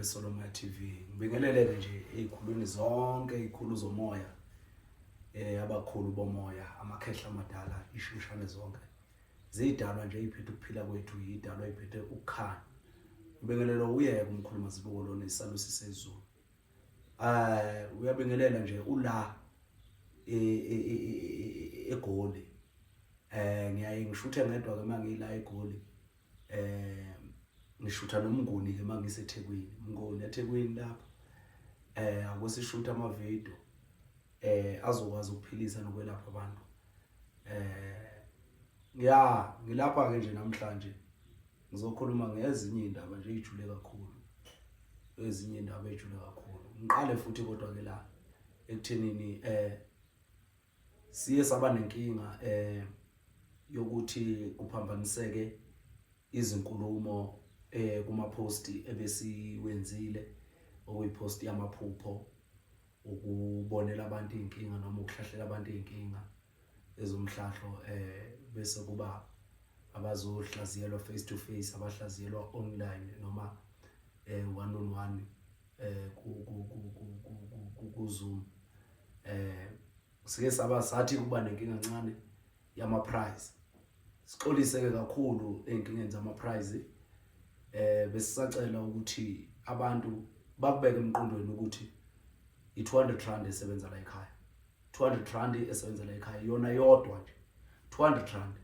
beSolomoya TV. Ngibingeleleke nje ezikhulwini zonke izikhulu zomoya abakhulu bomoya, amakhehla amadala, ishushane zonke. Zidalwa nje iphethe ukuphila kwethu, yidalwa iphethe ukukhanya. Ngibingelelwa uyeke umkhulu Mazibuko lona isalusi sezulu. Uyabingelela nje ula eGoli. Ngiyaye ngishuthe ngedwa ke mangila eGoli. Ngishutha noMnguni ke mangiseThekwini. Mnguni eThekwini lapha. Akusishutha ama video azokwazi ukuphilisa nokwelapha abantu. Ya ngilapha ke nje namhlanje ngizokhuluma ngezinye izindaba nje ejule kakhulu. Ezinye izindaba ejule kakhulu. Ngiqale futhi kodwa ke la ekuthenini siye saba nenkinga yokuthi kuphambaniseke izinkulumo kuma post ebesiwenzile, okuyipost yamaphupho, ukubonela abantu inkinga noma ukuhlahlela abantu inkinga ezomhlahlo, bese kuba abazohlaziyelwa face to face, abahlaziyelwa online noma one on one ku Zoom. Sike saba sathi kuba nenkinga encane yama price. Sixolise ke kakhulu ey'nkingeni zama price. Besisacela ukuthi abantu bakubeke emqondweni ukuthi i-200 rand esebenza la ekhaya, 200 rand esebenza la ekhaya iyona yodwa nje, 200 rand,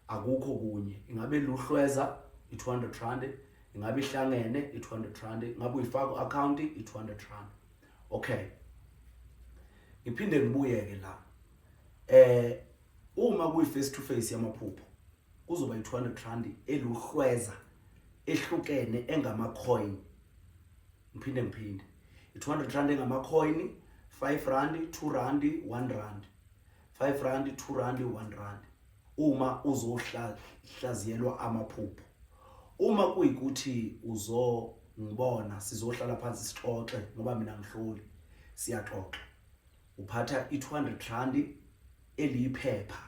akukho kunye. Ingabe luhlweza i-200 rand, ingabe ihlangene i-200 rand, ingabe uyifaka ku-account i-200 rand. Okay, ngiphinde ngibuyeke la. Uma kuyi face to face yamaphupho kuzoba i-200 rand eluhlweza ehlukene engama coin. Ngiphinde i-200 rand engama coin, 5 rand, 2 rand, 1 rand, 5 rand, 2 rand, 1 rand uma uzohlaziyelwa amaphupho. Uma kuyikuthi uzongibona sizohlala phansi sixoxe, ngoba mina ngihloli, siyaxoxa, uphatha i-200 rand eliyiphepha,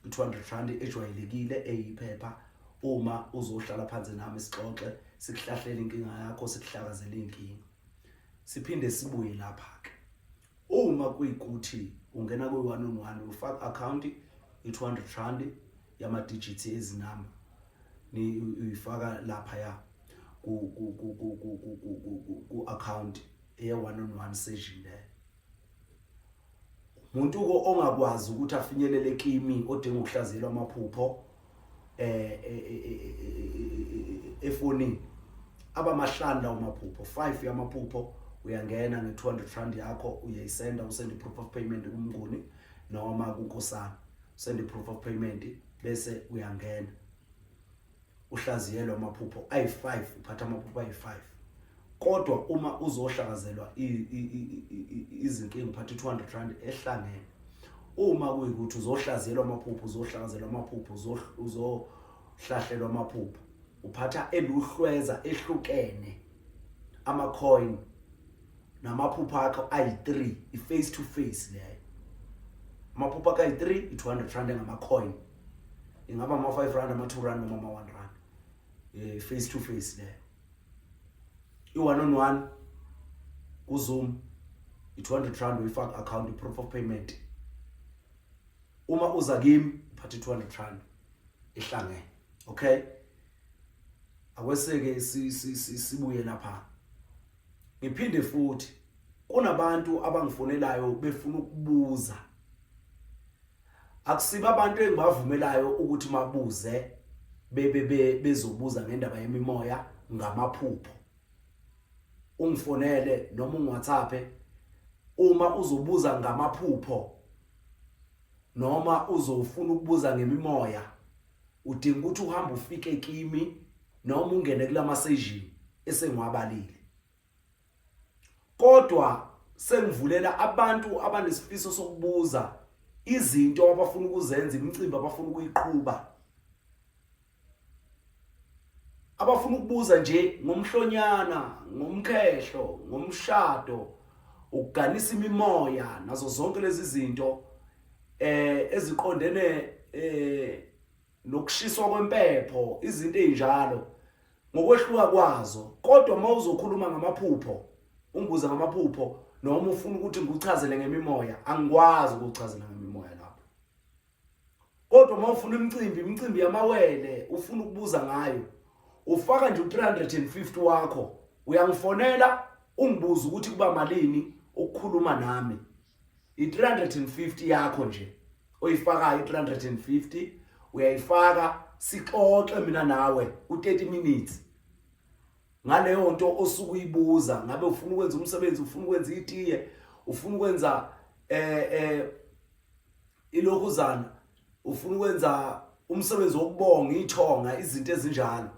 i-200 rand ejwayelekile eyiphepha. Uma uzohlala phansi nami sixoxe, sikuhlahlela inkinga yakho, sikuhlakazele inkinga, siphinde sibuye lapha ke. Uma kuyikuthi ungena kwi one on one, ufaka account i-200 rand yama digits ezinamba, ni uyifaka lapha ya ku account eye one on one session leyo. Umuntu ko ongakwazi ukuthi afinyelele kimi odinga ukuhlaziyelwa amaphupho efonini, abamahlanu lawo maphupho, 5 yamaphupho, uyangena nge-200 rand yakho, uyayisenda, usend i-proof of payment kuMnguni noma kuNkosana, usend i-proof of payment bese uyangena uhlaziyelwa amaphupho ayi-5, uphatha amaphupho ayi-5. Kodwa uma uzohlakazelwa izinkinga uphatha i-200 rand ehlangene. Uma kuyikuthi uzohlaziyelwa amaphupho, uzohlakazelwa amaphupho, uzohlahlelwa amaphupho, uphatha eluhlweza ehlukene ama-coin namaphupho akho ayi-3, i-face to face leyo. Amaphupho akho ayi-3, i-200 rand engama-coin, ingaba ama-5 rand, ama-2 rand noma ama-1 rand, face to face leyo. I-one on one ku-Zoom i-200 rand, uyifaka account, i-proof of payment. Uma uza kimi uphatha i-200 rand ehlangene. Okay, akweseke sibuye lapha. Ngiphinde futhi, kunabantu abangifonelayo befuna ukubuza. Akusibo abantu engibavumelayo ukuthi mabuze bebe bezobuza ngendaba yemimoya ngamaphupho. Ungifonele noma ungiWhatsApp uma uzobuza ngamaphupho noma uzofuna ukubuza ngemimoya, udinga ukuthi uhambe ufike kimi noma ungene kulama session esengiwabalile. Kodwa sengivulela abantu abanesifiso sokubuza izinto abafuna ukuzenza, imicimbi abafuna ukuyiqhuba, abafuna ukubuza nje ngomhlonyana, ngomkhehlo, ngomshado, ukuganisa imimoya nazo zonke lezi zinto eziqondene nokushiswa kwempepho, izinto ezinjalo. Ngokwehluka kwazo, kodwa uma uzokhuluma ngamaphupho, ungibuze ngamaphupho noma ufuna ukuthi ngikuchazele ngemimoya, angikwazi ukukuchazela ngemimoya lapho. Kodwa uma ufuna imicimbi, imicimbi yamawele, ufuna ukubuza ngayo, ufaka nje u-350 wakho, uyangifonela ungibuze ukuthi kuba malini ukukhuluma nami. I-350 yakho nje oyifakayo i-350 uyayifaka sixoxe mina nawe u-30 minutes ngaleyo nto osuke uyibuza ngabe ufuna ukwenza umsebenzi ufuna ukwenza itiye ufuna ukwenza eh eh ilokhuzana ufuna ukwenza umsebenzi wokubonga ithonga izinto ezinjalo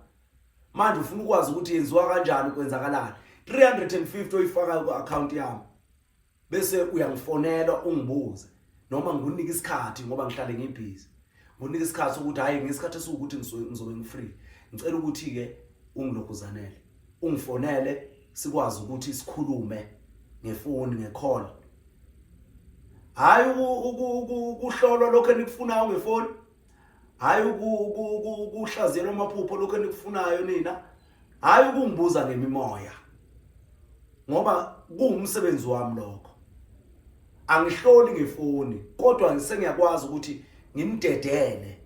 manje ufuna ukwazi ukuthi yenziwa kanjani kwenzakalani 350 oyifaka ku-account yami bese uyangifonela ungibuze noma ngikunike isikhathi ngoba ngihlale ngibhizi ngikunike isikhathi sokuthi hhayi ngesikhathi esiwukuthi ngizobe ngifree ngicela ukuthi-ke ungilokhuzanele ungifonele sikwazi ukuthi sikhulume ngefoni ngecall hayi ukuhlolwa lokho enikufunayo ngefoni hayi ukuhlaziyelwa amaphupho lokho enikufunayo nina hayi ukungibuza ngemimoya ngoba kuwumsebenzi wami lokho angihloli ngefoni kodwa sengiyakwazi ukuthi nginidedele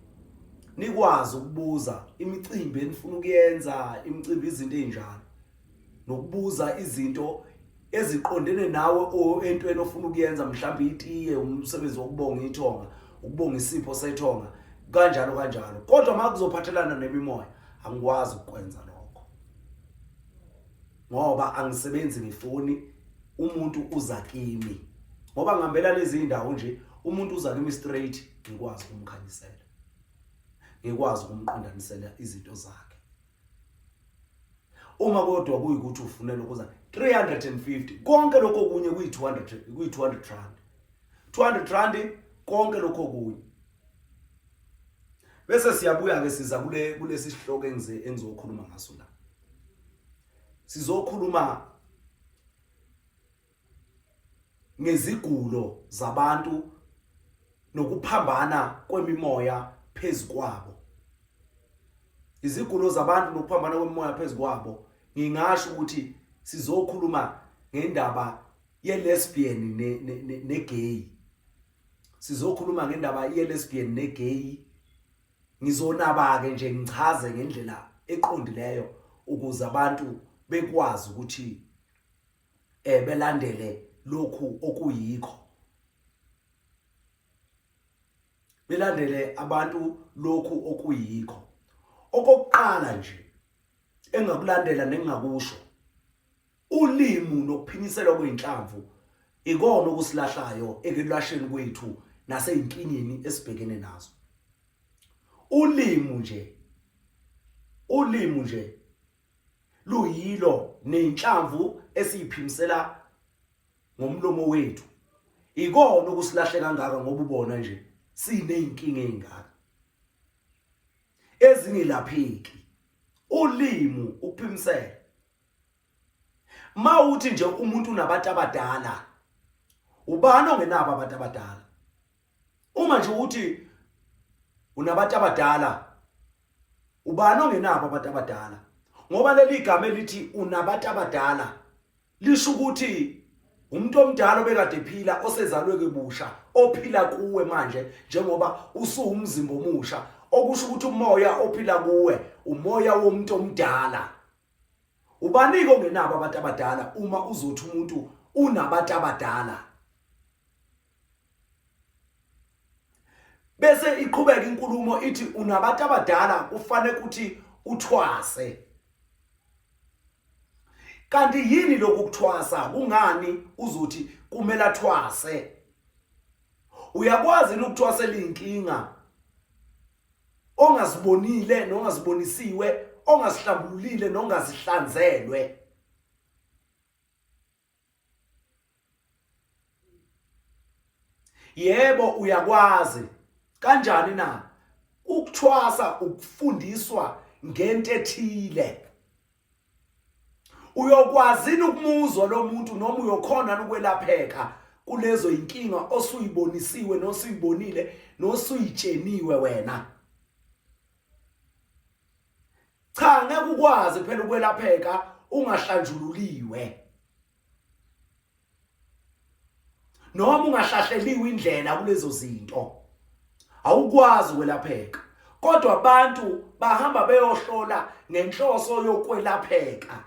nikwazi ukubuza imicimbi enifuna ukuyenza imicimbi izinto ezinjalo nokubuza izinto eziqondene nawe entweni ofuna ukuyenza mhlawumbe itiye umsebenzi wokubonga ithonga ukubonga isipho sethonga kanjalo kanjalo kodwa uma kuzophathelana nemimoya angikwazi ukukwenza lokho ngoba angisebenzi ngifoni umuntu uza kimi ngoba ngihambela lezi indawo nje umuntu uza kimi straight ngikwazi ukumkhanyisela ngikwazi ukumqondanisela izinto zakhe uma kodwa kuyikuthi ufuna lokho 350 konke lokho okunye kuyi 200 kuyi 200 rand 200 rand konke lokho okunye bese siyabuya ke siza kule kulesi sihloko engize engizokhuluma ngaso la sizokhuluma ngezigulo zabantu nokuphambana kwemimoya phezu kwabo izigulo zabantu nokuphambana kwemimoya phezu kwabo ngingasho ukuthi sizokhuluma ngendaba ye-lesbian ne-gay sizokhuluma ngendaba ye-lesbian ne-gay ngizonaba-ke nje ngichaze ngendlela eqondileyo ukuze abantu bekwazi ukuthi eh belandele lokhu okuyikho belandele abantu lokhu okuyikho okokuqala nje engakulandela nengingakusho ulimi nokuphinyiselwa kweinhlamvu ikona okusilahlayo ekulasheni kwethu naseyinkingeni esibhekene nazo ulimi nje ulimi nje luyilo nezinhlamvu esiyiphimisela ngomlomo wethu ikona okusilahle kangaka ngoba ubona nje sinezinkinga ezingaka ezingelapheki ulimu ukuphimisela mawuthi nje umuntu unabantu abadala ubani ongenabo abantu abadala uma nje uthi unabantu abadala ubani ongenabo abantu abadala ngoba leli gama elithi unabantu abadala lisho ukuthi umuntu omdala obekade ephila osezalwe kebusha ophila kuwe manje njengoba usuwumzimba omusha okusho ukuthi umoya ophila kuwe umoya womuntu omdala ubanike ongenabo abantu abadala uma uzothi umuntu unabantu abadala bese iqhubeka inkulumo ithi unabantu abadala kufanele ukuthi uthwase kanti yini lokhu kuthwasa kungani uzothi kumele athwase uyakwazi yini ukuthwasela inkinga ongazibonile nongazibonisiwe ongazihlambululile nongazihlanzelwe Yebo uyakwazi. Kanjani na? Ukuthwasa ukufundiswa ngento ethile. Uyokwazi ukumuzwa lo muntu noma uyokhona ukwelapheka kulezo inkinga osuyibonisiwe nosuyibonile nosuyitsheniwe wena. Cha, ngeke ukwazi phela ukwelapheka ungahlanjululiwe. Noma ungahlahleliwe indlela kulezo zinto. Awukwazi ukwelapheka. Kodwa abantu bahamba beyohlola ngenhloso yokwelapheka.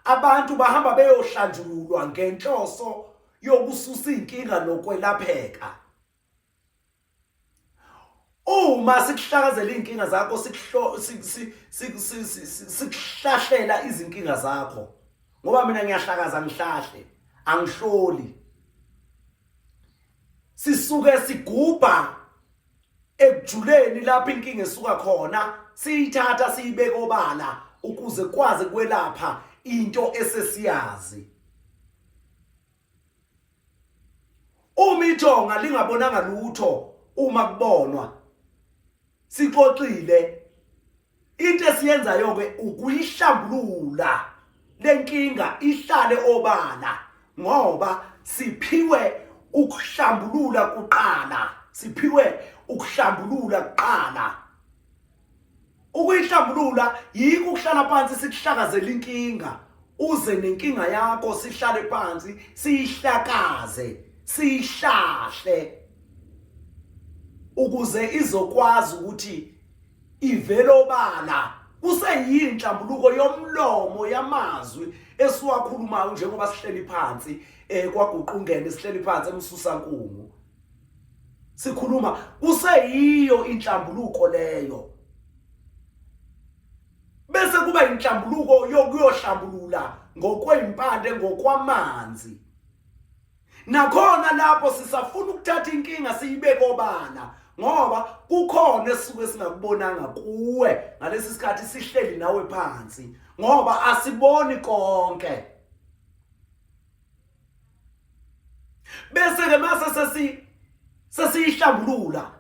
Abantu bahamba beyohlanjululwa ngenhloso yokususa inkinga nokwelapheka. Uma sikuhlakazela izinkinga zakho sikuhlahlela izinkinga zakho ngoba mina ngiyahlakaza ngihlahle angihloli sisuke sigubha ekujuleni lapho inkinga esuka khona siyithatha siyibeke obala ukuze kwazi kwelapha into esesiyazi. Uma ithonga lingabonanga lutho uma kubonwa sixoxile into esiyenzayo ke ukuyihlambulula lenkinga ihlale obala ngoba siphiwe ukuhlambulula kuqala siphiwe ukuhlambulula kuqala. Ukuyihlambulula yiko ukuhlala phansi sikuhlakazela inkinga uze nenkinga yakho sihlale phansi siyihlakaze siyihlahle ukuze izokwazi ukuthi ivele obala. Kuseyinhlambuluko yomlomo yamazwi esiwakhulumayo njengoba sihleli phansi eh kwaguqungene sihleli phansi emsusankungu sikhuluma kuseyiyo inhlambuluko leyo bese kuba inhlambuluko yokuyohlambulula ngokwezimpande ngokwamanzi. Nakhona lapho sisafuna ukuthatha inkinga siyibeke obala ngoba kukhona esisuke singakubonanga kuwe ngalesi sikhathi sihleli nawe phansi ngoba asiboni konke. Bese ke mase sesi sesiyihlambulula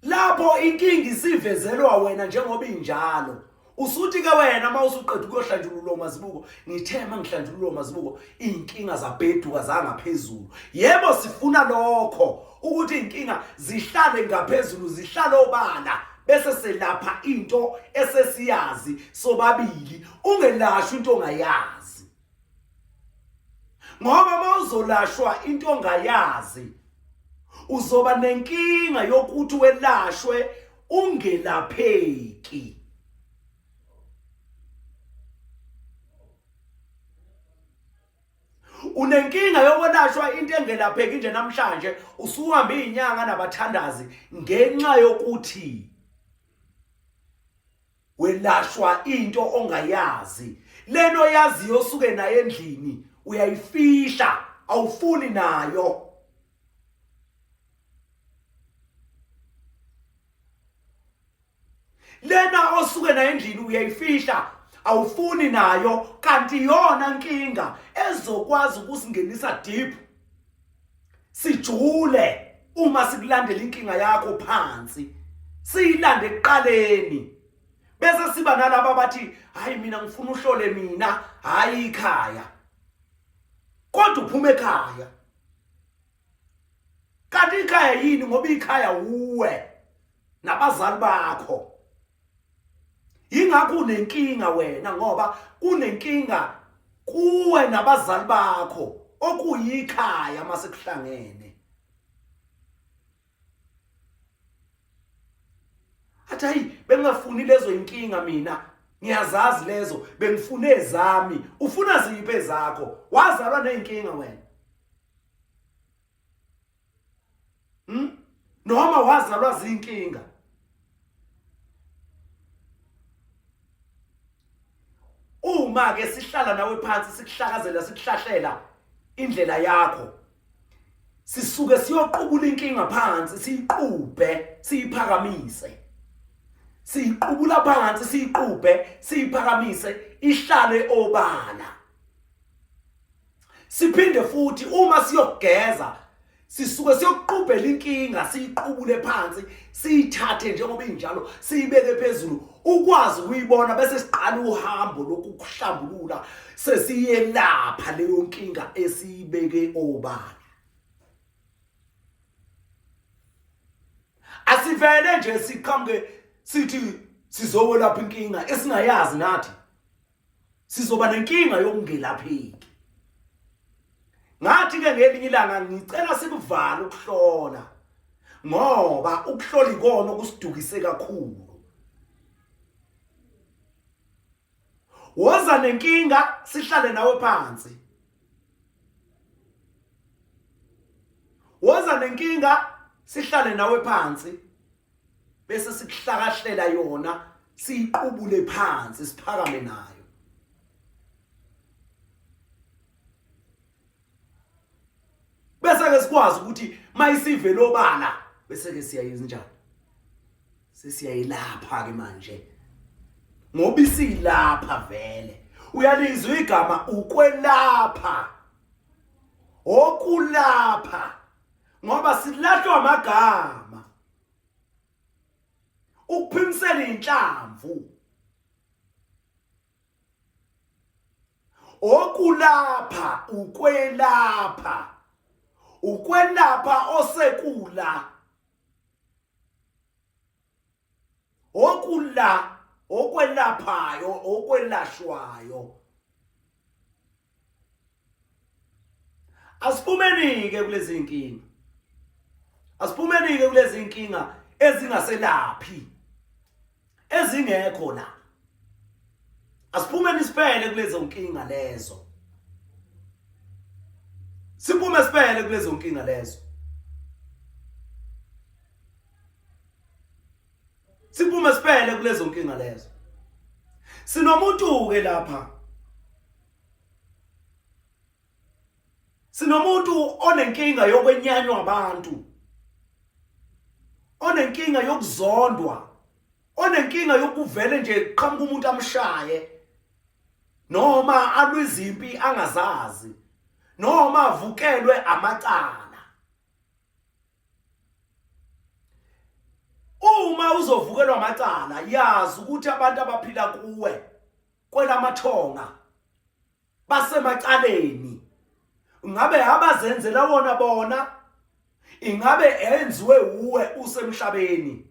lapho inkinga isivezelwa wena njengoba injalo. Usuthi ke wena uma usuqeda ukuyohlanjululwa mazibuko, ngithe uma ngihlanjululwa mazibuko iy'nkinga zabheduka zangaphezulu. Yebo, sifuna lokho ukuthi iy'nkinga zihlale ngaphezulu, zihlale obala bese selapha into esesiyazi sobabili, ungelashwa into ongayazi. Ngoba uma uzolashwa into ongayazi uzoba nenkinga yokuthi welashwe ungelapheki. Unenkinga yokwelashwa into engelapheki nje namhlanje usuhambe izinyanga nabathandazi ngenxa yokuthi welashwa into ongayazi. Lento oyaziyo osuke nayo endlini uyayifihla, awufuni nayo. Lena osuke nayo endlini uyayifihla, awufuni nayo, kanti iyona nkinga ezokwazi ukusingenisa deep sijule uma sikulandela inkinga yakho phansi, siyilande ekuqaleni bese siba nalaba abathi hayi mina ngifuna uhlole mina, hayi ikhaya, kodwa uphuma ekhaya. Kanti ikhaya yini? Ngoba ikhaya wuwe nabazali bakho. Yingakho unenkinga wena, ngoba kunenkinga kuwe nabazali bakho okuyikhaya mase kuhlangene. Athi hayi bengingafuni lezo inkinga mina, ngiyazazi lezo, bengifune ezami. Ufuna ziphi ezakho? Wazalwa nezinkinga wena. Noma wazalwa zinkinga. Uma ke sihlala nawe phansi sikuhlakazela sikuhlahlela indlela yakho, sisuke siyoqubula inkinga phansi, siyiqubhe siyiphakamise, siyiqubula phansi siyiqubhe siyiphakamise ihlale obala. Siphinde futhi uma siyogeza sisuke siyoqubhela inkinga, siyiqubule phansi, siyithathe njengoba injalo, siyibeke phezulu ukwazi ukuyibona, bese siqala uhambo lokukuhlambulula sesiyelapha leyo nkinga esiyibeke obala. Asivele nje siqhamuke sithi Sizokwelapha inkinga esingayazi nathi. Sizoba nenkinga yokungelapheki. Ngathi ke ngelinye ilanga ngicela sikuvale ukuhlola ngoba ukuhlola ikona okusidukise kakhulu. Woza nenkinga sihlale nawe phansi. Woza nenkinga sihlale nawe phansi bese sikuhlakahlela yona siyiqubule phansi siphakame nayo. Bese ke sikwazi ukuthi mayisivele obala bese ke siyayenza njani? Sesiyayilapha ke manje. Ngoba isilapha vele. Uyalizwa igama ukwelapha. Okulapha. Ngoba silahlwa amagama. Ukuphimisela inhlamvu. Okulapha ukwelapha. Ukwelapha osekula. Okula okwelaphayo okwelashwayo. Asiphumeni ke kulezi inkinga. Asiphumeni ke kulezi inkinga ezingaselaphi. Ezingekho la. Asiphumeni siphele kulezo nkinga lezo. Siphume siphele kulezo nkinga lezo. Siphume siphele kulezo nkinga lezo. Sinomuntu ke lapha. Sinomuntu onenkinga yokwenyanywa abantu. Onenkinga yokuzondwa. Onenkinga yokuvele nje qhamuka umuntu amshaye. Noma alwe izimpi angazazi. Noma avukelwe amacala. Uma uzovukelwa amacala yazi ukuthi abantu abaphila kuwe kwelamathonga basemacaleni ngabe abazenzela wona bona ingabe enziwe uwe usemhlabeni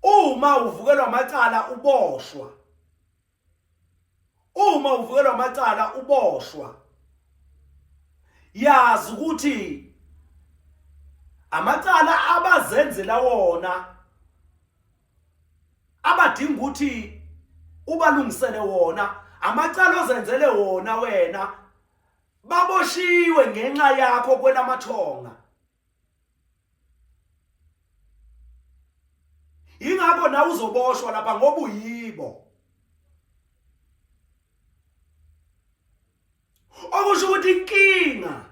uma uvukelwa amacala uboshwa uma uvukelwa amacala uboshwa yazi ukuthi amacala abazenzela wona abadinga ukuthi ubalungisele wona amacala ozenzele wona wena baboshiwe ngenxa yakho kwelamathonga Ingakho nawe uzoboshwa lapha ngoba uyibo. Okusho ukuthi inkinga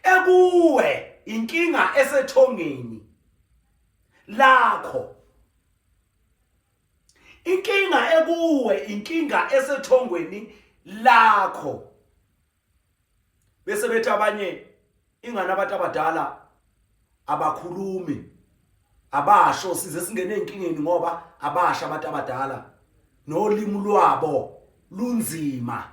ekuwe inkinga esethongeni lakho. Inkinga ekuwe inkinga esethongweni lakho. Bese bethi abanye ingane abantu abadala abakhulumi abasho size singene ezinkingeni ngoba abasha abantu abadala nolimi lwabo lunzima.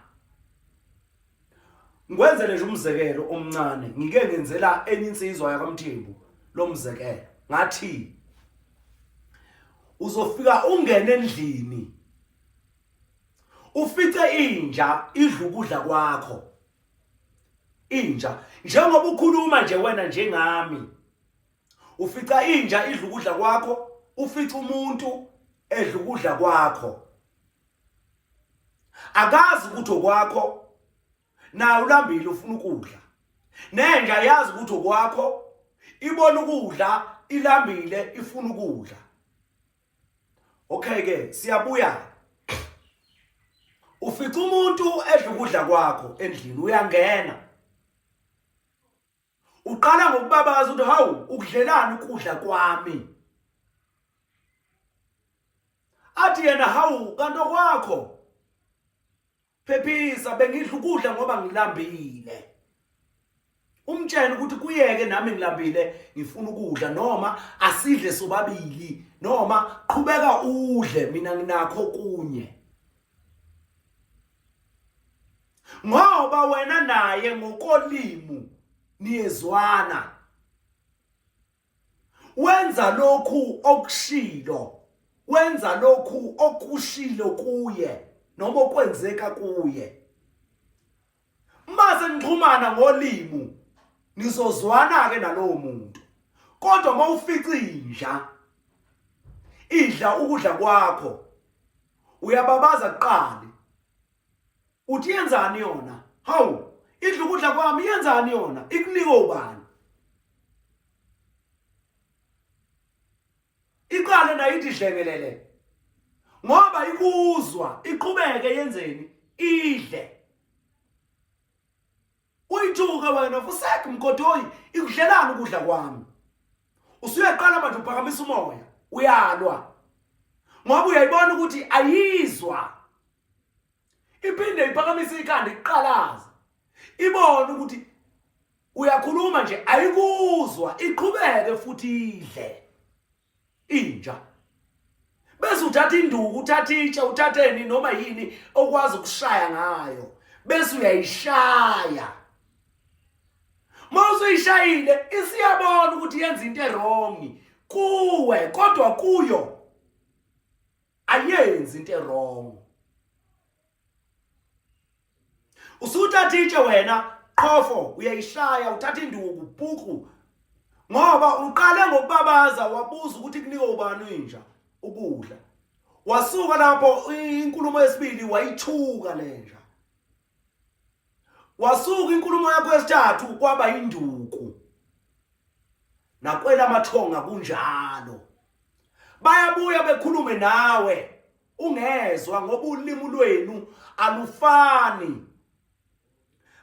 Ngikwenzele nje umzekelo omncane ngike ngenzela enye insizwa yakwaMthembu lo mzekelo ngathi uzofika ungene endlini ufice inja idla ukudla kwakho inja njengoba ukhuluma nje wena njengami ufica inja idla ukudla kwakho ufica umuntu edla ukudla kwakho akazi ukuthi okwakho naye ulambile ufuna ukudla nenja yazi ukuthi okwakho ibona ukudla ilambile ifuna ukudla Okay ke siyabuya. Ufica umuntu edla ukudla kwakho endlini uyangena. Uqala ngokubabaza ukuthi hawu ukudlelani ukudla kwami. Athi yena hawu kanti okwakho. Phephisa bengidla ukudla ngoba ngilambile. Umtshele ukuthi kuyeke nami ngilambile ngifuna ukudla noma asidle sobabili noma qhubeka udle mina nginakho kunye. Ngoba wena naye ngokolimu niyezwana. Wenza lokhu okushilo, wenza lokhu okushilo kuye noma okwenzeka kuye. Mase nixhumana ngolimu nizozwana ke nalowo muntu. Kodwa uma ufica inja idla ukudla kwakho uyababaza kuqali uthi yenzani yona hawu idla ukudla kwami yenzani yona ikunika ubani iqale nayo ithi dlengelele ngoba ikuzwa iqhubeke yenzeni idle uyithuke wena fusek mgodoyi ikudlelani ukudla kwami usuyaqala manje uphakamisa umoya uyalwa ngoba uyayibona ukuthi ayizwa iphinde iphakamise ikhanda iqalaza ibone ukuthi uyakhuluma nje ayikuzwa iqhubeke futhi idle inja bese uthatha induku uthatha itshe uthatheni noma yini okwazi ukushaya ngayo bese uyayishaya uma usuyishayile isiyabona ukuthi yenza into erongi kuwe kodwa kuyo ayenzi into erong usuthatha itshe wena qhofo uyayishaya uthatha induku bhuku ngoba uqale ngokubabaza wabuza ukuthi kunikwe ubani inja ukudla wasuka lapho inkulumo yesibili wayithuka lenja wasuka inkulumo yakho yesithathu kwaba induku nakwelamathonga kunjalo bayabuya bekhulume nawe ungezwa ngoba ulimi lwenu alufani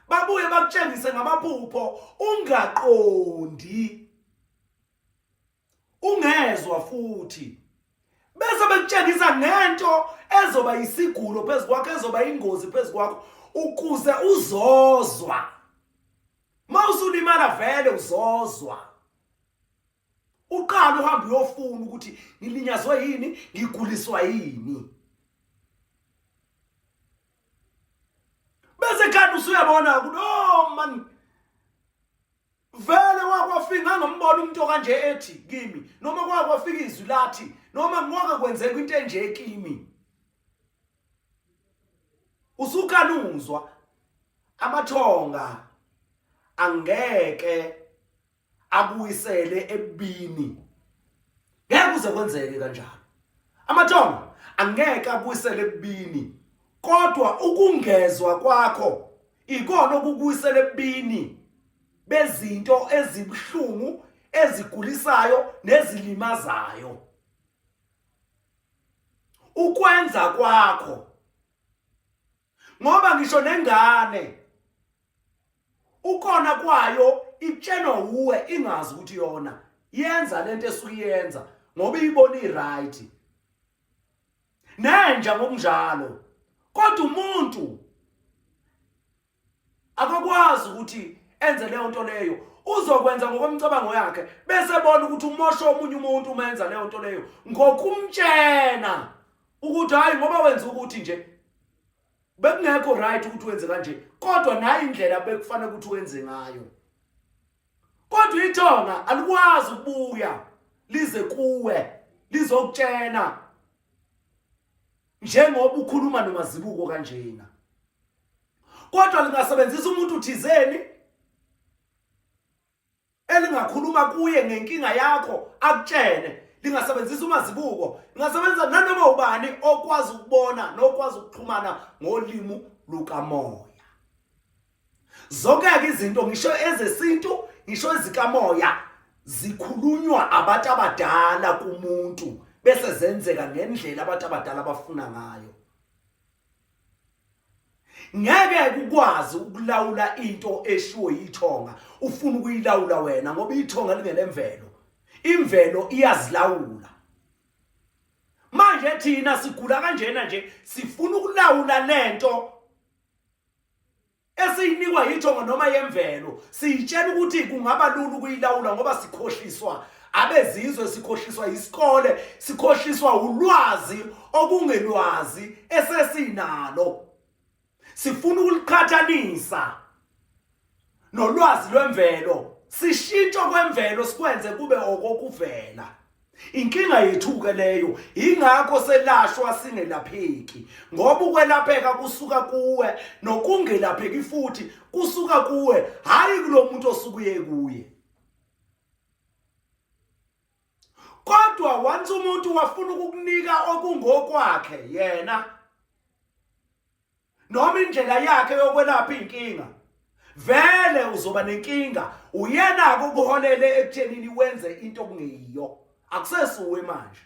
babuye bakutshengise ngamaphupho ungaqondi ungezwa futhi bese bekutshengisa ngento ezoba isigulo phezu kwakho ezoba ingozi phezu kwakho ukuze uzozwa mawusulimala vele uzozwa uqala uhambe uyofuna ukuthi ngilinyazwe yini ngiguliswa yini bese kanti usuyabona ukuthi oh man vele wakwafika ngambona umuntu okanje ethi kimi noma kwakwafika izwi lathi noma ngoke kwenzeka into enje kimi usukanuzwa amathonga angeke abuyisele ebubini ngeke kuze kwenzeke kanjalo amathonga angeke abuyisele ebubini kodwa ukungezwa kwakho ikona okukuyisela ebubini bezinto ezibuhlungu ezigulisayo nezilimazayo ukwenza kwakho ngoba ngisho nengane ukona kwayo itshenwa wuwe ingazi ukuthi yona yenza lento esuke iyenza ngoba iyibona i-right nenja ngokunjalo kodwa umuntu akakwazi ukuthi enze leyo nto leyo uzokwenza ngokomcabango yakhe bese bona ukuthi umosha omunye umuntu uma enza leyo nto leyo ngokumtshena ukuthi hayi ngoba wenza ukuthi nje bekungekho right ukuthi wenze kanje kodwa nayi indlela bekufanele ukuthi wenze ngayo kodwa ithonga alikwazi ukubuya lize kuwe lizokutshena njengoba ukhuluma nomazibuko kanjena kodwa lingasebenzisa umuntu thizeni elingakhuluma kuye ngenkinga yakho akutshene lingasebenzisa umazibuko lingasebenzisa nanoma ubani okwazi ukubona nokwazi ukuxhumana ngolimu lukamoya zonke-ke izinto ngisho ezesintu ngisho ezikamoya zikhulunywa abantu abadala kumuntu bese zenzeka ngendlela abantu abadala abafuna ngayo ngeke kukwazi ukulawula into eshiwo yithonga ufuna ukuyilawula wena ngoba ithonga lingelemvelo imvelo iyazilawula manje thina sigula kanjena nje sifuna ukulawula lento esiyinikwa yithongo noma yemvelo siyitshela ukuthi kungaba lula ukuyilawula ngoba sikhohliswa abezizwe sikhohliswa isikole sikhohliswa ulwazi okungelwazi esesinalo sifuna ukuliqhathanisa nolwazi lwemvelo. Sishintsho kwemvelo sikwenze kube okokuvela. Inkinga yethu ke leyo, ingakho selashwa singelapheki, ngoba ukwelapheka kusuka kuwe nokungelapheki futhi kusuka kuwe, hayi kulo muntu osuke uye kuye. Kodwa once umuntu wafuna ukukunika okungokwakhe yena noma indlela yakhe yokwelapha inkinga, vele uzoba nenkinga. Uyena ukuholele ekuthenini wenze into okungeyiyo, akusesuwe manje.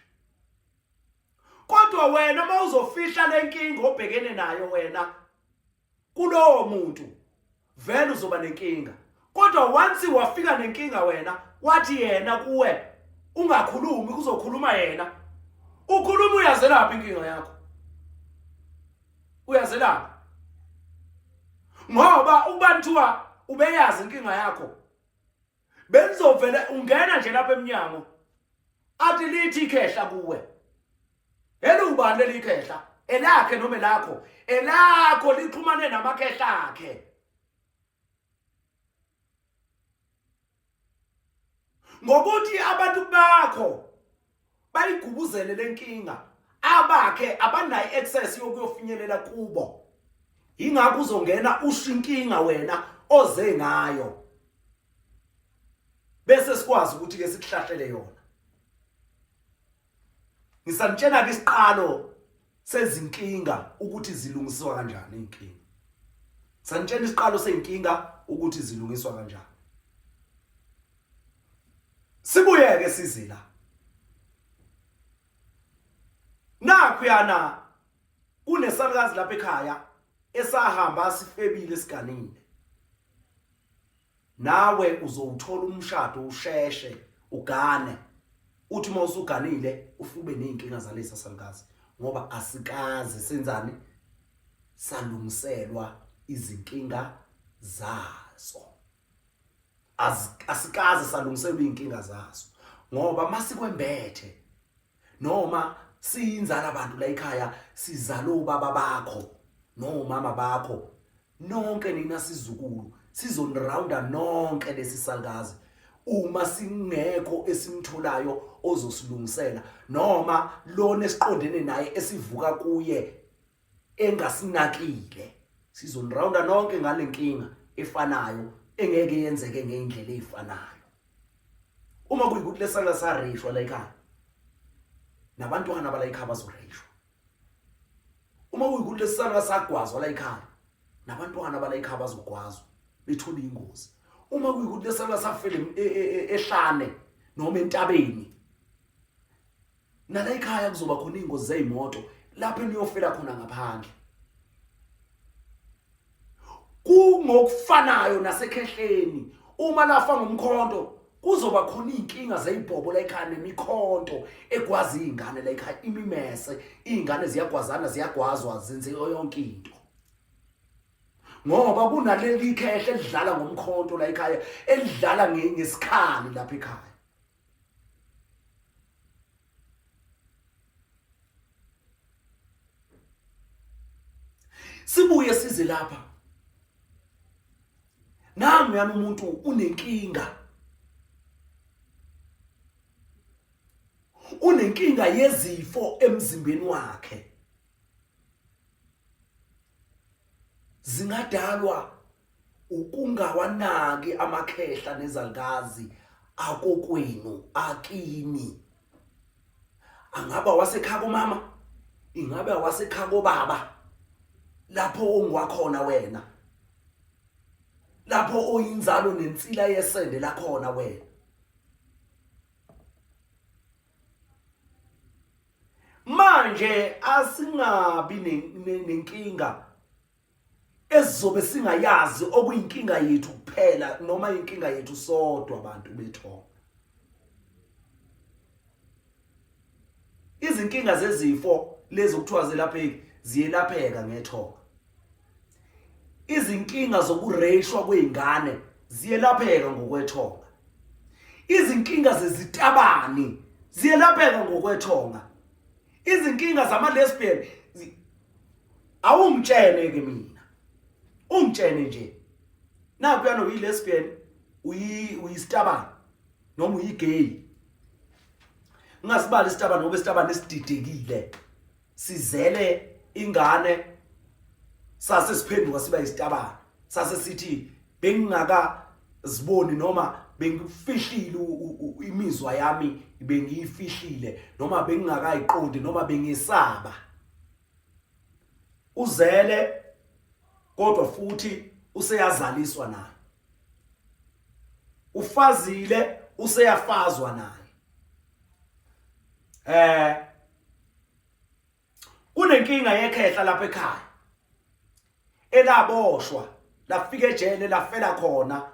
Kodwa wena uma uzofihla lenkinga obhekene nayo wena kulowo muntu, vele uzoba nenkinga. Kodwa once wafika nenkinga wena, wathi yena kuwe ungakhulumi, kuzokhuluma yena, ukhuluma uyazelapha inkinga yakho, uyazelapha, ngoba ukuba ubeyazi inkinga yakho benizovele ungena nje lapha eminyango athi lithi ikhehla kuwe, elubani leli khehla, elakhe noma elakho? Elakho lixhumane namakhehla akhe. Ngokuthi abantu bakho bayigubuzele lenkinga, abakhe abanayo access yokuyofinyelela kubo. Ingakho uzongena usho inkinga wena oze ngayo, bese sikwazi ukuthi ke sikuhlahlele yona. Ngisanitshena ke isiqalo sezinkinga ukuthi zilungiswa kanjani inkinga. Sanitshena isiqalo seyinkinga ukuthi zilungiswa kanjani. Sibuyeke sizila. Nakhu yana kunesalukazi lapha ekhaya esahamba sifebile siganile. Nawe uzowuthola umshado usheshe ugane, uthi uma usuganile ufube nezinkinga zalesa salukazi, ngoba asikaze senzani salungiselwa izinkinga zazo. Asikaze salungiselwa izinkinga zazo, ngoba masikwembethe noma siyinzala abantu la ekhaya, sizala obaba bakho nomama bakho nonke nina sizukulu, sizonirounda nonke lesi salukazi uma singekho esimtholayo ozosilungisela, noma lona esiqondene naye esivuka kuye engasinakile. Sizonirounda nonke ngalenkinga efanayo engeke yenzeke ngeindlela ezifanayo. Uma kuyikuthi lesala sareyishwa la ekhaya, nabantwana bala ekhaya bazoreyishwa. Uma kuyikuthi lesala sagwazwa la ekhaya, nabantwana bala ekhaya bazogwazwa bethole ingozi. Uma kuyikuthi lesala safele ehlane noma entabeni, nala ekhaya kuzoba khona ingozi zezimoto lapho eniyofela khona ngaphandle. Kungokufanayo nasekhehleni, uma lafa ngomkhonto kuzoba khona izinkinga zeyibhobo la ekhaya nemikhonto egwaza izingane la ekhaya, imimese, izingane ziyagwazana, ziyagwazwa, zenze yonke into, ngoba kunaleli khehle elidlala ngomkhonto la ekhaya, elidlala ngesikhali lapha ekhaya. Sibuye size lapha, nangu yana umuntu unenkinga, unenkinga yezifo emzimbeni wakhe, zingadalwa ukungawanaki amakhehla nezalukazi akokwenu akini. Angaba wasekhaya komama, ingabe wasekhaya kobaba, lapho ongwakhona wena, lapho oyinzalo nensila yesende lakhona wena. Manje asingabi nenkinga esizobe singayazi okuyinkinga yethu kuphela noma inkinga yethu sodwa abantu bethonga. Izinkinga zezifo lezi okuthiwa zelapheki ziyelapheka ngethonga. Izinkinga zokureyishwa kwezingane ziyelapheka ngokwethonga. Izinkinga zezitabani ziyelapheka ngokwethonga. Izinkinga zama lesbian, awungitshene ke mina, ungitshene nje, nakuyana uyi lesbian. Uyisitabane noma uyigay. Ungasibali isitabane ngoba isitabane esididekile. Sizele ingane sase siphenduka siba isitabane. Sase sithi bengingaka ziboni noma bengifihlile imizwa yami bengiyifihlile noma bengingakayiqondi noma bengisaba. Uzele kodwa futhi useyazaliswa naye. Ufazile useyafazwa naye. Kunenkinga yekhehla lapha ekhaya elaboshwa lafika ejele lafela khona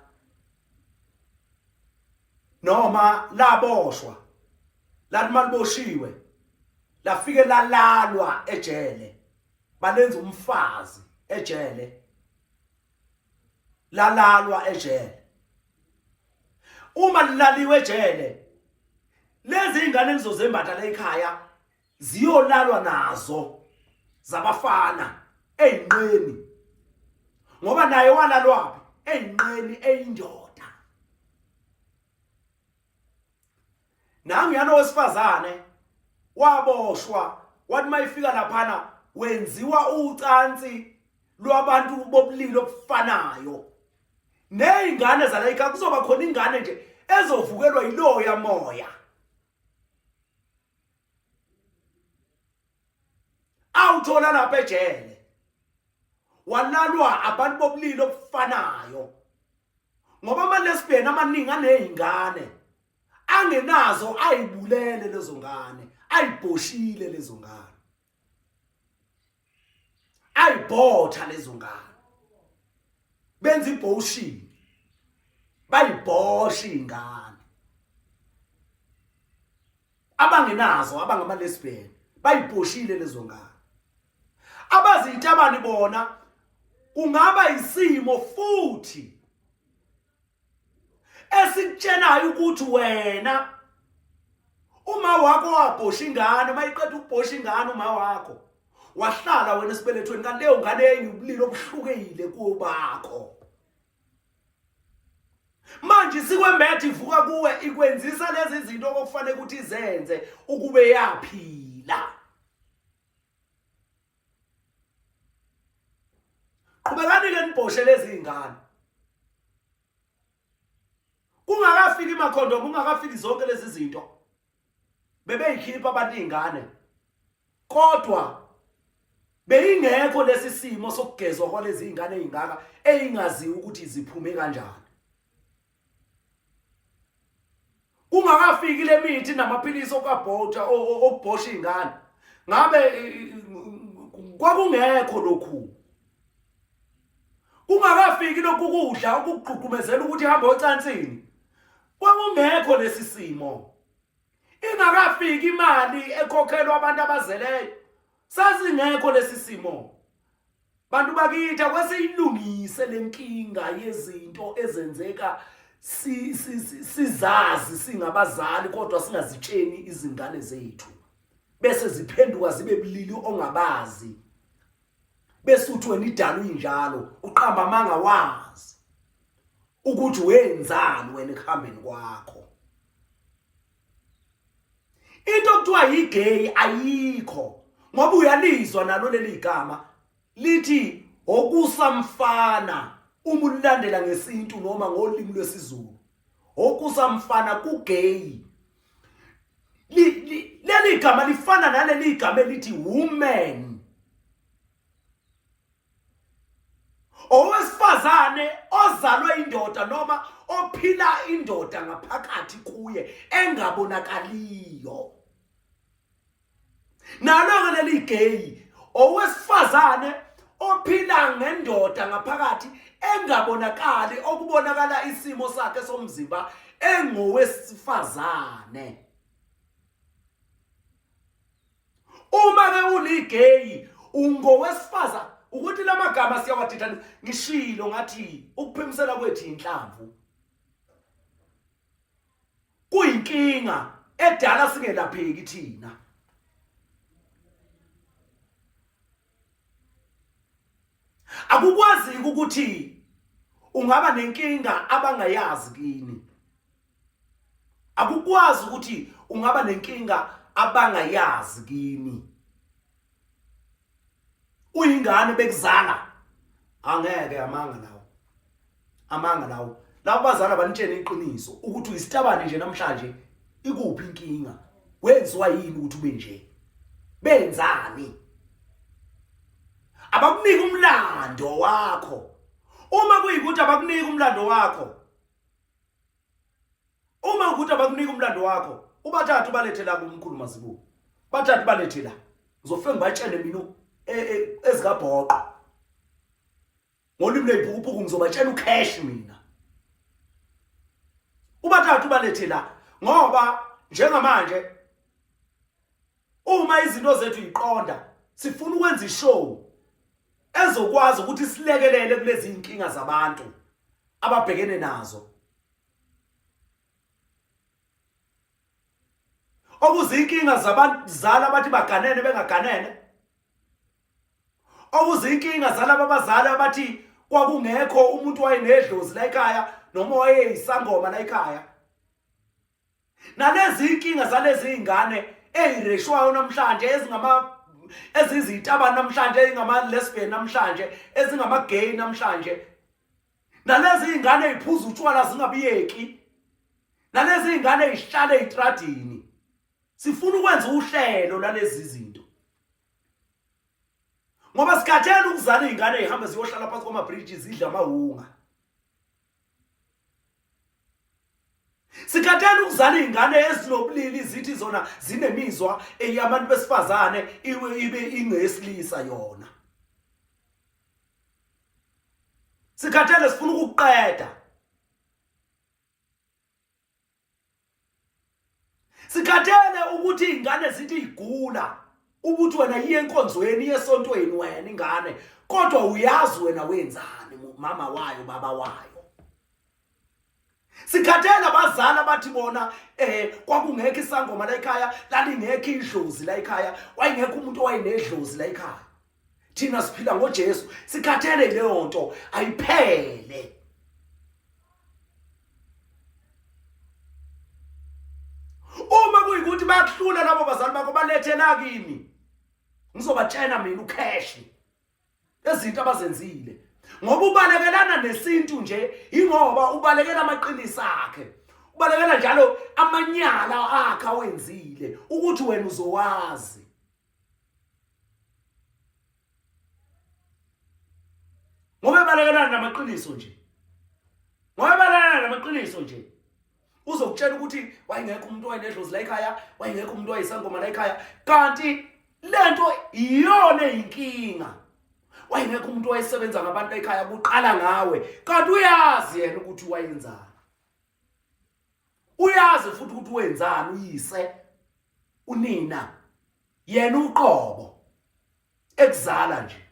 noma laboshwa lathi maliboshiwe lafike lalalwa ejele balenza umfazi ejele lalalwa ejele. Uma lilaliwe ejele lezi ingane enizozembatha la ekhaya ziyolalwa nazo zabafana eyinqeni, ngoba naye walalwaphi eyinqeni eyindoda. Nangu yana owesifazane waboshwa, wathi mayifika laphana wenziwa ucansi lwabantu bobulili obufanayo nezingane zalayika. Kuzoba khona ingane nje ezovukelwa yiloya moya awuthola lapha ejele, walalwa abantu bobulili obufanayo, ngoba ama lesbian amaningi anezingane angenazo, ayibulele lezo ngane, ayibhoshile lezo ngane, ayibhotha lezo ngane, benza ibhoshini, bayibhosha ingane abangenazo, abangama lesbian bayibhoshile lezo ngane. Abaziyitabani bona kungaba isimo futhi esikutshenayo ukuthi wena uma wakho wabhosha ingane, mayiqeda ukubhosha ingane uma wakho wahlala wena esibelethweni, kanti leyo ngane yayinobulili obuhlukile kubakho. Manje isikwembethe ivuka kuwe ikwenzisa lezi zinto okufanele ukuthi izenze ukube yaphila. Qhubekani ke nibhoshe lezi zingane. Kungakafiki makhondom, kungakafiki zonke lezi zinto. Bebeyikhipha abantu izingane. Kodwa beyingekho lesi simo sokugezwa kwalezi zingane ezingaka eyingaziwa ukuthi ziphume kanjani. Kungakafiki le mithi namaphilisi okabhotha okubhosha izingane, ngabe kwakungekho lokhu. Kungakafiki lokhu kudla okugqugqumezela ukuthi hambe ocansini, kwakungekho lesi simo. Ingakafiki imali ekhokhelwa abantu abazeleyo, sasingekho lesi simo. Bantu bakithi, akwesiyilungise lenkinga yezinto ezenzeka sizazi singabazali kodwa singazitsheni izingane zethu, bese ziphenduka zibe bulili ongabazi, bese uthi wena idala uyinjalo, uqamba amanga wazi ukuthi wenzani wena ekuhambeni kwakho. Into okuthiwa yigay ayikho, ngoba uyalizwa nalo leli gama lithi okusamfana uma ulilandela ngesintu noma ngolimi lwesiZulu, okusamfana kugay. Leli gama lifana naleli gama elithi woman, owesifazane ozalwe indoda noma ophila indoda ngaphakathi kuye engabonakaliyo. Nalo-ke leli gay, owesifazane ophila ngendoda ngaphakathi engabonakali, okubonakala isimo sakhe somzimba engowesifazane. Uma ke uligay ungowesifazane, ukuthi lamagama siyawadidana. Ngishilo ngathi ukuphimisela kwethu inhlamvu kuyinkinga edala singelapheki thina. Akukwazi ukuthi ungaba nenkinga abangayazi kini. Akukwazi ukuthi ungaba nenkinga abangayazi kini. Uyingane bekuzala. Angeke amanga lawo. Amanga lawo. Labo bazala banitshene iqiniso ukuthi uyisitabane nje namhlanje ikuphi inkinga? Wenziwa yini ukuthi ube nje? Benzani? Abakunike umlando wakho. Uma kuyikuthi abakunike umlando wakho, uma ukuthi abakunika umlando wakho ubathathe ubalethe la kumkhulu Mazibuko bathathe ubalethe la ngizofike ngibatshele mina e, e, ezikabhoqo ngolimi lweziphukuphuku ngizobatshela ucash mina ubathathe ubalethe la ngoba njengamanje uma izinto zethu iqonda sifuna ukwenza ishow ezokwazi ukuthi silekelele kulezi inkinga zabantu ababhekene nazo okuzinkinga zabazali abathi baganene bengaganene okuzinkinga zalaba abazali abathi kwakungekho umuntu wayenedlozi la ekhaya noma wayeyisangoma la ekhaya nalezi inkinga zalezi ingane eyireshwayo namhlanje ezingama ezizitabane namhlanje ezingama lesbian namhlanje ezingama gay namhlanje nalezi izingane eziphuza utshwala zingabiyeki nalezi izingane ezihlala ezitradini sifuna ukwenza uhlelo lalezi zinto ngoba sikhathele ukuzala izingane ezihambe ziyohlala phansi kwama-bridge zidla amawunga Sikhathele ukuzala izingane ezinobulili zithi zona zinemizwa eyabantu besifazane ibe ingeyesilisa yona. Sikhathele sifuna ukukuqeda. Sikhathele ukuthi izingane zithi igula ukuthi wena iye enkonzweni iye esontweni wena ingane kodwa uyazi wena wenzani mama wayo baba wayo. Sikhathele abazali abathi bona eh kwakungekho isangoma la ekhaya, lalingekho idlozi la ekhaya, wayengekho umuntu owayenedlozi la ekhaya. Thina siphila ngoJesu, sikhathele leyo nto ayiphele. Uma kuyikuthi bayakuhlula labo bazali bakho balethe la kimi. Ngizobatshena mina ucash. Ezinto abazenzile. Ngoba ubalekelana nesintu nje ingoba ubalekela amaqiniso akhe. Ubalekela njalo amanyala akhe awenzile ukuthi wena uzowazi. Ngoba ebalekelana namaqiniso nje. Ngoba ebalekelana namaqiniso nje. Uzokutshela ukuthi wayengekho umuntu owayenedlozi la ekhaya, wayengekho umuntu owayesangoma la ekhaya, kanti lento iyona eyinkinga. Wayengekho umuntu owayesebenza ngabantu ekhaya kuqala ngawe, kanti uyazi yena ukuthi wayenzani. Uyazi futhi ukuthi wenzani uyise unina yena uqobo ekuzala nje.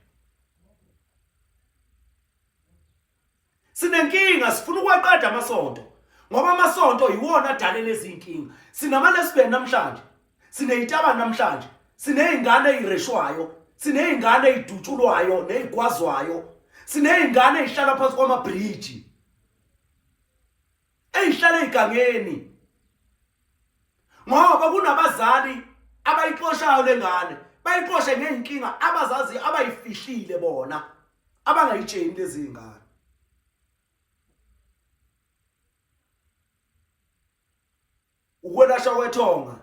Sinenkinga sifuna ukuwaqeda amasonto ngoba amasonto yiwona adale lezi inkinga. Sinama-lesbian namhlanje, sinezitabane namhlanje, sinezingane ezireshwayo, sinezingane ezidutshulwayo nezigwazwayo, sinezingane ezihlala phansi kwamabhriji, ezihlala ezigangeni ngoba kunabazali abayixoshayo lengane, bayixoshe ngey'nkinga abazaziyo abayifihlile bona. Abangayitsheni lezi ngane. Ukwelashwa kwethonga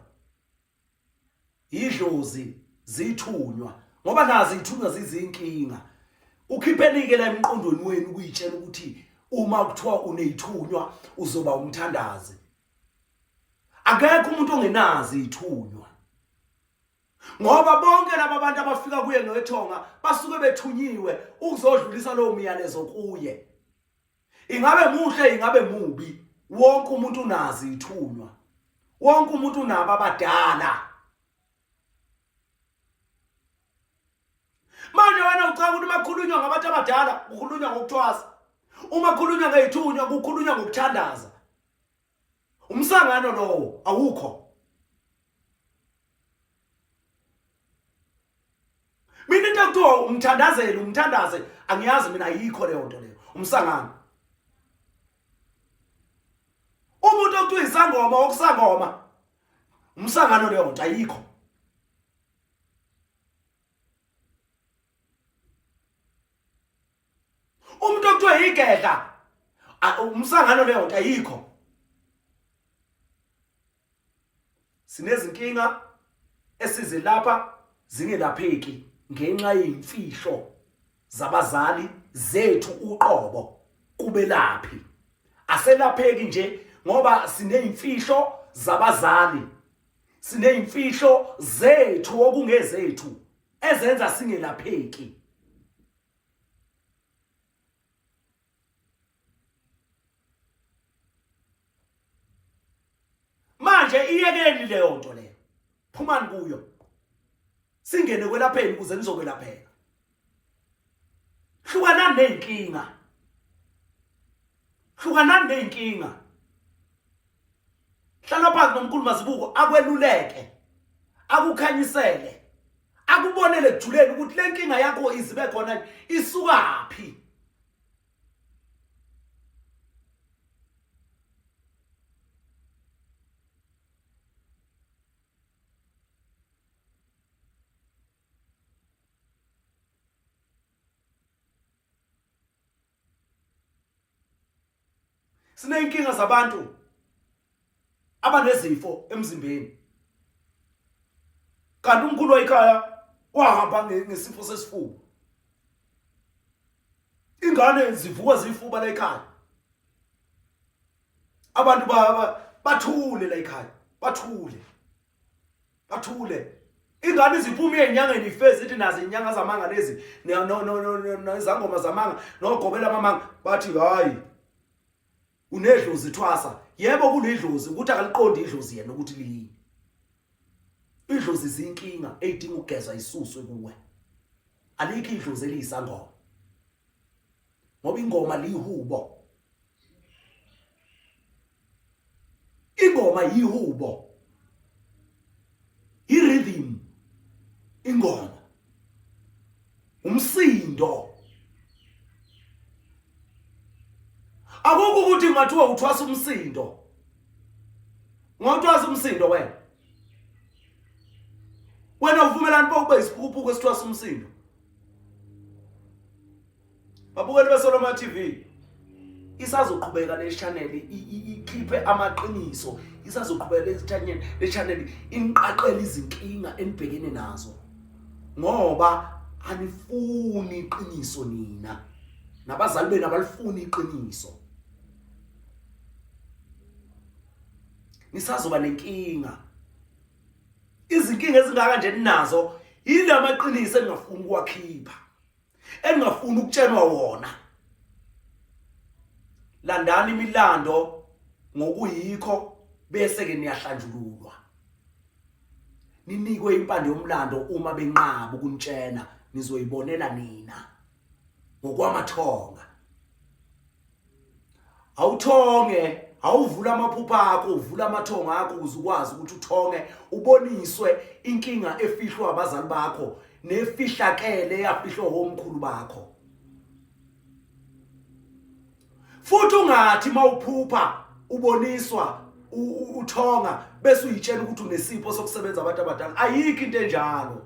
idlozi zithunywa ngoba nazi ithunywa zizinkinga. Ukhipheni-ke la emqondweni wenu ukuyitshela ukuthi uma kuthiwa uneyithunywa uzoba umthandazi. Akekho umuntu ongenazi ithunywa. Ngoba bonke laba bantu abafika kuye ngethonga basuke bethunyiwe ukuzodlulisa lowo myalezo kuye. Ingabe muhle ingabe mubi, wonke umuntu unazi ithunywa. Wonke umuntu unabo abadala. Manje wena ucabanga ukuthi uma kukhulunywa ngabantu abadala kukhulunywa ngokuthwasa. Uma kukhulunywa ngeyithunywa kukhulunywa ngokuthandaza. Umsangano lowo awukho. Mina into ekuthiwa umthandazeli umthandaze angiyazi mina ayikho leyo nto leyo umsangano. Umuntu okuthiwa isangoma okusangoma umsangano leyo nto ayikho. Umuntu okuthiwa igedla umsangano leyo nto ayikho. Sinezinkinga esizelapha zingelapheki ngenxa yemfihlo zabazali zethu uqobo kubelaphi. Aselapheki nje ngoba sineyimfihlo zabazali, sineyimfihlo zethu okungezethu ezenza singelapheki. Manje iyekeni leyo nto leyo, phumani kuyo, singene kwelapheni ukuze nizokwelapheka. Hlukanani nezinkinga, hlukanani nezinkinga. Hlala phansi nomkhulu Mazibuko akweluleke, akukhanyisele, akubonele ekujuleni ukuthi le nkinga yakho izibe khona isukaphi. Sineyinkinga zabantu abanezifo emzimbeni, kanti umkhulu wayikhaya wahamba ngesifo sesifuba, ingane zivuka zifuba la ekhaya, abantu bathule la ekhaya, bathule bathule ingane iziphume enyangeni ife zithi nazo inyanga zamanga lezi nezangoma zamanga nogobela amamanga, bathi hayi unedlozi thwasa. Yebo kulidlozi ukuthi akaliqondi idlozi yena ukuthi liyini. Idlozi zinkinga eyidinga ukugezwa isuswe kuwe. Alikho idlozi eliyisangoma ngoba ingoma lihubo, ingoma yihubo, i-rhythm ingoma umsindo. Akukho ukuthi kungathiwa uthwasa umsindo, ungathwasa umsindo wena wena uvumelani pho ube isiphukuphuku esithwasa umsindo? Babukeli beSoloma TV, isazoqhubeka le channel ikhiphe amaqiniso, isazoqhubeka le channel le channel inqaqele izinkinga enibhekene nazo, ngoba anifuni iqiniso nina nabazali benu abalifuni iqiniso. Nisazoba nenkinga, izinkinga ezingaka nje ninazo yilamaqiniso eningafuni ukuwakhipha, eningafuni ukutshelwa wona. Landani imilando ngokuyikho bese ke niyahlanjululwa, ninikwe impande yomlando. Uma benqaba ukunitshena nizoyibonela nina ngokwamathonga. Awuthonge, awuvula amaphupha akho, uvula amathonga akho ukuze ukwazi ukuthi uthonge, uboniswe inkinga efihlwa abazali bakho nefihlakele eyafihlwa omkhulu bakho. Futhi ungathi mawuphupha uboniswa uthonga bese uyitshela ukuthi unesipho sokusebenza abantu abadala, ayikho into enjalo.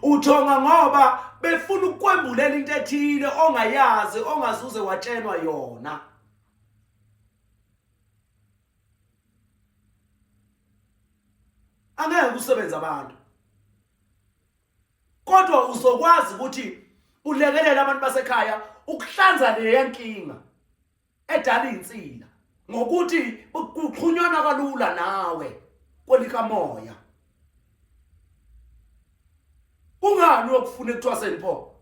Uthonga ngoba befuna ukukwembulela into ethile ongayazi, ongazuze watshelwa yona. Angeke usebenze abantu, kodwa uzokwazi ukuthi ulekelele abantu basekhaya ukuhlanza leya nkinga edala insila ngokuthi kuxhunywana kalula nawe kwelikamoya. Kungani uyokufuna ekuthwaseni pho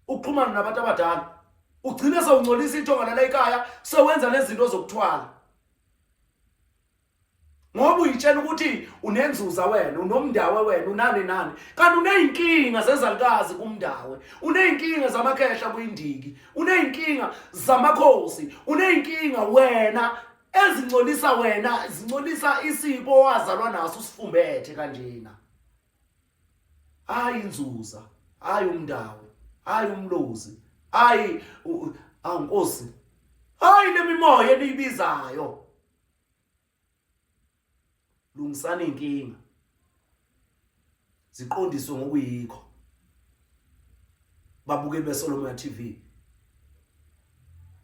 ukuxhumana nabantu abadala, ugcine sewungcolisa into ngalala ekhaya, sewenza nezinto zokuthwala ngoba uyitshela ukuthi unenzuza wena, unomndawe wena, unani nani, kanti uney'nkinga zezalukazi kumndawe, uney'nkinga zamakhehla kuyindiki, uney'nkinga zamakhosi, uney'nkinga wena ezingcolisa wena, zingcolisa isipho owazalwa naso usifumbethe kanjena. Hayi inzuza, hayi umndawo, hayi umlozi, hayi awu Nkosi. Hayi lemimoya eniyibizayo. Lungisani inkinga. Ziqondiswe ngokuyikho. Babukeli beSolomon TV.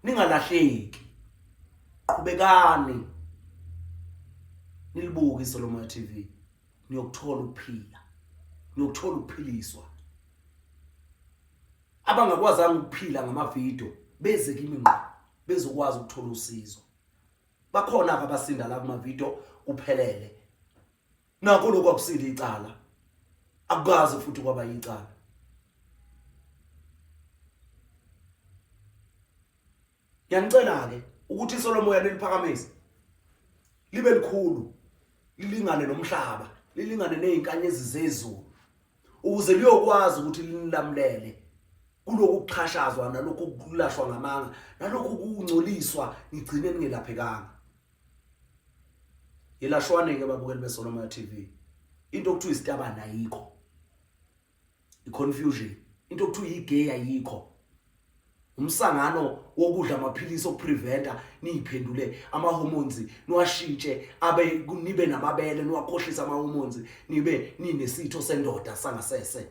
Ningalahleki. Qhubekani. Nilibuke iSolomon TV. Niyokuthola ukuphila. Niyokuthola ukuphiliswa. Abangakwazanga ukuphila ngamavidiyo beze kimi ngqo bezokwazi ukuthola usizo. Bakhona ke abasinda la kumavidiyo kuphelele. Nakho lokhu akusile icala. Akukaze futhi kwaba yicala. Ngiyanicela ke ukuthi iso lomoya niliphakamise libe likhulu lilingane nomhlaba lilingane nezinkanyezi zezulu ukuze liyokwazi ukuthi linilamulele kulokhu kuxhashazwa nalokhu kulashwa ngamanga nalokhu kungcoliswa nigcine ningelaphekanga. Yelashwane ke babukeli beSolomoya TV. Into okuthiwa isitabane ayikho. I-confusion. Into okuthiwa i-gay ayikho. Umsangano wokudla amaphilisi okupreventa niyiphendule ama-hormones niwashintshe abe nibe namabele niwakhohlise ama-hormones nibe ninesitho sendoda sangasese.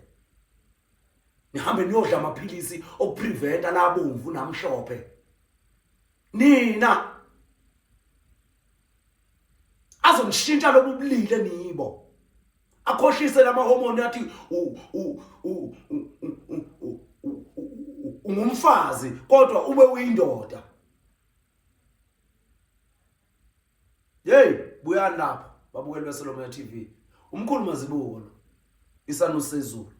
Nihambe niyodla amaphilisi okupreventa labomvu namhlophe. Nina azonishintsha lobu bulili eniyibo akhohlise lama hormone athi ungumfazi kodwa ube uyindoda. Hey, buyani lapho babukeli beSolomon TV. Umkhulu Mazibuko lo isanusezulu.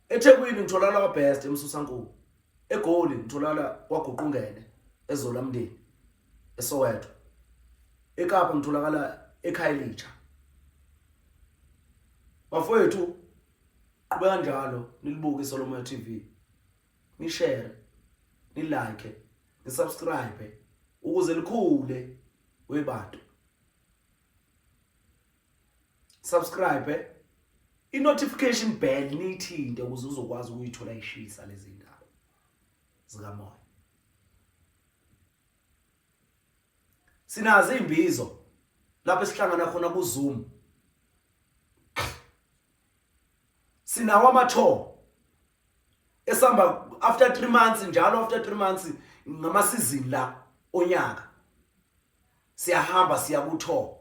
EThekwini ngitholakala kwaBest eMsusankulu. EGoli ngitholakala kwaGuqungene eZolamndeni eSoweto. eKapa ngitholakala eKhayelitsha. Bafowethu qhubeka njalo nilibuke iSolomon TV. Nishare, nilike, nisubscribe ukuze likhule webantu. Subscribe i-notification bell niyithinte ukuze uzokwazi ukuyithola ishisa lezi ndaba zikamoya. Sinazo izimbizo lapho esihlangana khona ku Zoom. Sinawo ama-tour esihamba after 3 months njalo after 3 months ngama season la onyaka. Siyahamba siya ku tour.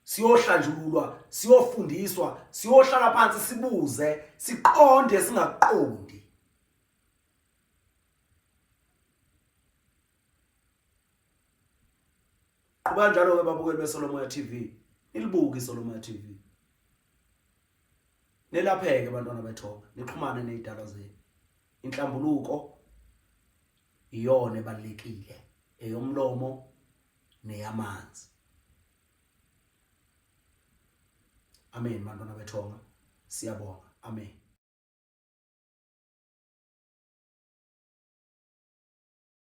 Siyohlanjululwa, siyofundiswa, siyohlala phansi sibuze, siqonde singaqondi. Qhuba njalo ke babukeli beSolomoya TV. Nilibuke iSolomoya TV. Nelapheke bantwana bethonga, nixhumane nezidalwa zenu. Inhlambuluko iyona ebalekile eyomlomo neyamanzi. Amen bantwana bethonga. Siyabonga. Amen.